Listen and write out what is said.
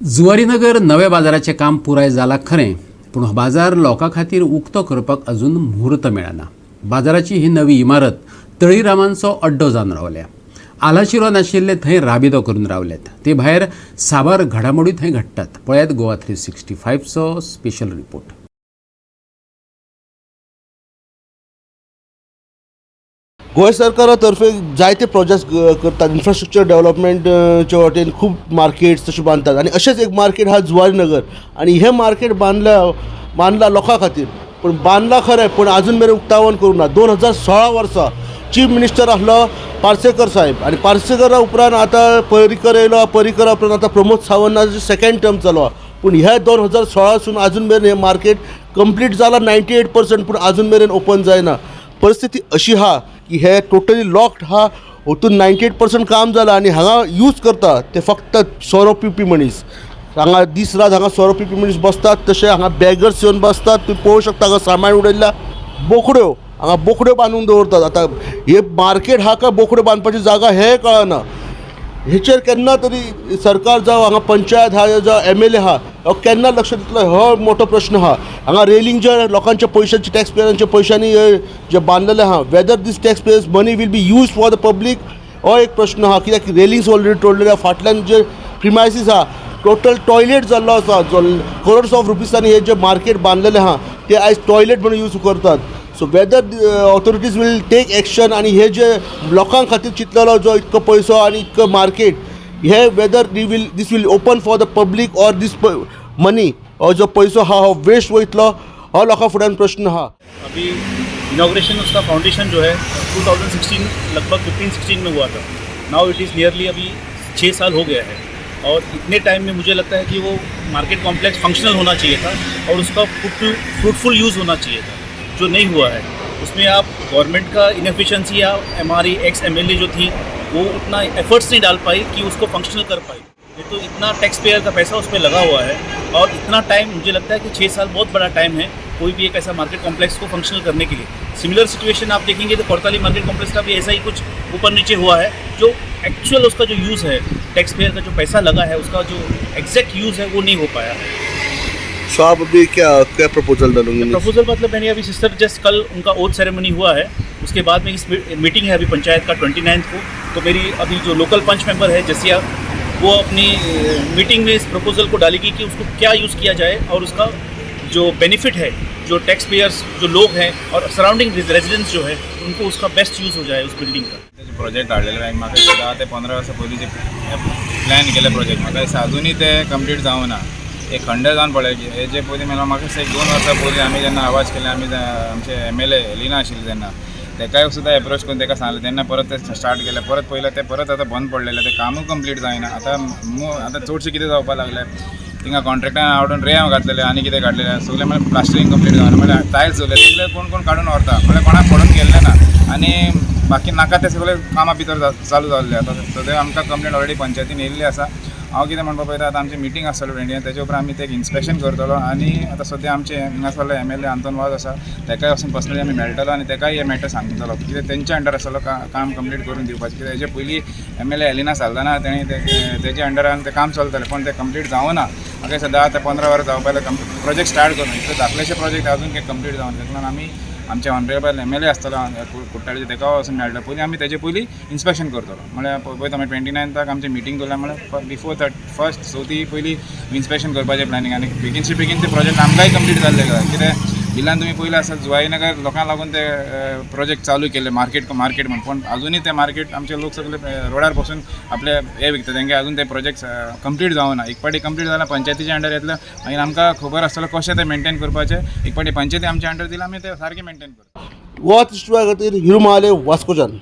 जुवारीनगर नव्या बाजाराचें काम पुराय जालां खरें, पूण हो बाजार लोकां खातीर उक्तो करपाक अजून म्हूर्त मेळना. बाजाराची ही नवी इमारत तळीरामांचो अड्डो जावन रावल्या. आलाशिरो नाशिल्ले थंय राबितो करून रावल्यात. ते भायर साबार घडामोडी थंय घडटात. पळयात गोवा 365चो स्पेशल रिपोर्ट. गोंय सरकारा तर्फे जायते प्रोजेक्ट्स करतात. इन्फ्रास्ट्रक्चर डेव्हलपमेंटच्या वाटेन खूब मार्केट्स तशें बांदतात आनी अशेंच एक मार्केट आहा जुवारी नगर आनी हें मार्केट बांदल्या बांदला लोकां खातीर, पूण बांदला खरें, पूण आजून मेरेन उक्तावण करूंक ना. 2016 वर्सा चीफ मिनिस्टर आसलो पार्सेकर साहेब आनी पार्सेकरा उपरांत आतां पर्रीकर येयलो. पर्रीकरा उपरांत आतां प्रमोद सावंताचो सेकेंड टर्म चालू आहा, पूण ह्या 2016सून आजून मेरेन हें मार्केट कंप्लीट जाला 98%, पूण आजून मेरेन ओपन जायना. परिस्थिती अशी आहा की हे टोटली लॉक्ड आहा. वतून 98% काम जालां आनी हांगा यूज करता ते फक्त सोरो पिवपी मनीस. हांगा दीस रात हांगा सोरो पिवपी मनीस बसतात, तशें हांगा बेगर्स येवन बसतात. तुमी पळोवंक शकता, हांगा सामान उडयल्ल्या, बोकड्यो, हांगा बोकड्यो बांदून दवरतात. आतां हे मार्केट आहा काय बोकड्यो बांदपाची जागा हें कळना. हेचेर केन्ना तरी सरकार जावं हांगा पंचायत आहा जावं एमएलए आहा, हो केन्ना लक्ष दितलो, हो मोठो प्रश्न आहा. हांगा रेलिंग जे लोकांच्या पयशांचे, टॅक्स पेयरांच्या पयशांनी जे बांदलेले आहा, whether this tax payers money will be use for the public, हो एक प्रश्न आहा. कित्याक रेलिंग्स ऑलरेडी तोडलेले आहा. फाटल्यान जे प्रिमायसीस आहा, टोटल टॉयलेट जाल्लो आसा. जो करोड्स ऑफ रुपीसांनी हे जे मार्केट बांदलेले आहा, ते आयज टॉयलेट म्हणून यूज करतात. So whether authorities will take action आनी हे जे लोकां खातीर चिंतलेलो जो इतको पयसो आनी इतको मार्केट हे, whether they will this will open for the public or this money, हो जो पयसो आहा हो वेस्ट वयतलो, हो लोकां फुड्यान प्रश्न आहा. अभी इनॉग्रेशन, उसका फाउंडेशन जो है, 2016, लगभग 15-16 में हुआ था. Now it is nearly अभी 6 साल हो गया है और इतने टाइम में मुझे लगता है कि वो मार्केट कॉम्प्लेक्स फंक्शनल होना चाहिए था और उसका फ्रूटफुल यूज़ होना चाहिए था, जो नहीं हुआ है. उसमें आप गवर्नमेंट का इनएफिशिएंसी या हमारी एक्स एमएलए जो थी, वो उतना एफर्ट्स नहीं डाल पाई कि उसको फंक्शनल कर पाई. नहीं तो इतना टैक्स पेयर का पैसा उस पर लगा हुआ है और इतना टाइम, मुझे लगता है कि 6 साल बहुत बड़ा टाइम है कोई भी एक ऐसा मार्केट कॉम्प्लेक्स को फंक्शनल करने के लिए. सिमिलर सिचुएशन आप देखेंगे तो कोर्ताली मार्केट कॉम्प्लेक्स का भी ऐसा ही कुछ ऊपर नीचे हुआ है. जो एक्चुअल उसका जो यूज़ है, टैक्स पेयर का जो पैसा लगा है, उसका जो एग्जैक्ट यूज़ है, वो नहीं हो पाया है. सो आप अभी क्या क्या प्रपोजल डालोगे? प्रपोजल मतलब मैंने अभी सिस्टर, जस्ट कल उनका ओथ सेरेमनी हुआ है, उसके बाद में इस मीटिंग है अभी पंचायत का 29 को. तो मेरी अभी जो लोकल पंच मेंबर है जसिया, वो अपनी मीटिंग में इस प्रपोजल को डालेगी कि उसको क्या यूज़ किया जाए और उसका जो बेनिफिट है, जो टैक्स पेयर्स जो लोग हैं और सराउंडिंग रेजिडेंट्स जो है, उनको उसका बेस्ट यूज़ हो जाए उस बिल्डिंग का. तेजे प्रोजेक्ट हाडलेले, म्हाका दिसता 10 ते 15 वर्सां पयलीं जे प्लॅन केले प्रोजेक्ट, म्हाका दिसता अजुनूय ते कंप्लीट जावना. एक खंडर जावन पडले. हेजे पयलीं म्हणल्यार म्हाका दिसता एक 2 वर्सां पयलीं आमी जेन्ना आवाज केले, आमी आमचे एमएलए एलिना आशिल्ली तेन्ना, तेकाय सुद्दां एप्रोच करून तेका सांगलें. तेन्ना परत ते स्टार्ट केले. परत पयलें ते परत आतां बंद पडलेलें, तें कामूय कंप्लीट जायना. आतां आतां चडशें कितें जावपाक लागलें, थिंगा कॉन्ट्रॅक्टरान हाडून रेंव घातलेले आनी कितें काडलेलें सगळें. म्हणल्यार प्लास्टरींग कंप्लीट जावना, म्हणल्यार टायल्स उरले सगळे कोण कोण काडून व्हरता, म्हणल्यार कोणाक पडून गेल्लें ना आनी बाकी नाका ते सगळे कामां भितर चालू जाल्ले. आतां सद्या आमकां कंप्लेन ऑलरेडी पंचायतीन येयल्ली आसा. हांव कितें म्हणपाक पळयता, आतां आमची मिटींग आसतली 20, तेजे उपरांत आमी ते इन्स्पेक्शन करतलो. आनी आतां सद्या आमचे हांगासरलो एमएलए आंतोन वाज आसा, तेकाय वचून पर्सनली आमी मेळटलो आनी तेकाय हे मॅटर सांगतलो. कित्याक तेंच्या अंडर आसतलो काम कंप्लीट करून दिवपाचें. कित्याक हेजे पयलीं एमएलए एलिना साल्दाना, तेणी तेजे अंडरान तें काम चलतालें, पूण तें कंप्लीट जावना. म्हाका दिसता 10 ते 15 वर्सां जावपाक प्रोजेक्ट स्टार्ट करून इतले धाकलेशे प्रोजेक्ट अजून काही कंप्लीट जावना. ताका लागून आमी आमचे ऑनरेबल एमएलए आसतलो कुट्टाळीचे, तेका वचून मेळटा. पयलीं आमी तेजे पयलीं इन्स्पेक्शन करतलो. म्हळ्यार पळयता, मागीर 29थाक आमची मिटींग दवरल्या, म्हळ्यार बिफोर 31 चवथी पयलीं इन्स्पेक्शन करपाचें प्लॅनिंग आनी बेगीनचे बेगीन ते प्रोजेक्ट आमकांय कंप्लीट जाल्ले जाय. कित्याक बिलान तुमी पयलें आसत, जुवारीनगर लोकांक लागून ते प्रोजेक्ट चालू केले, मार्केट मार्केट म्हण, पूण अजुनूय ते मार्केट आमचे लोक सगळे रोडार बसून आपले हे विकता. तेंगे अजून ते प्रोजेक्ट कंप्लीट जावना. एक पाटी कंप्लीट जाल्यार पंचायतीच्या अंडर येतले, मागीर आमकां खबर आसतलो कशें ते मेंटेन करपाचें. एक पाटी पंचायती आमच्या अंडर दिलें, आमी ते सारकें मेंटेन करता. गोवा 365 खातीर हिरू महाले, वास्कोच्यान.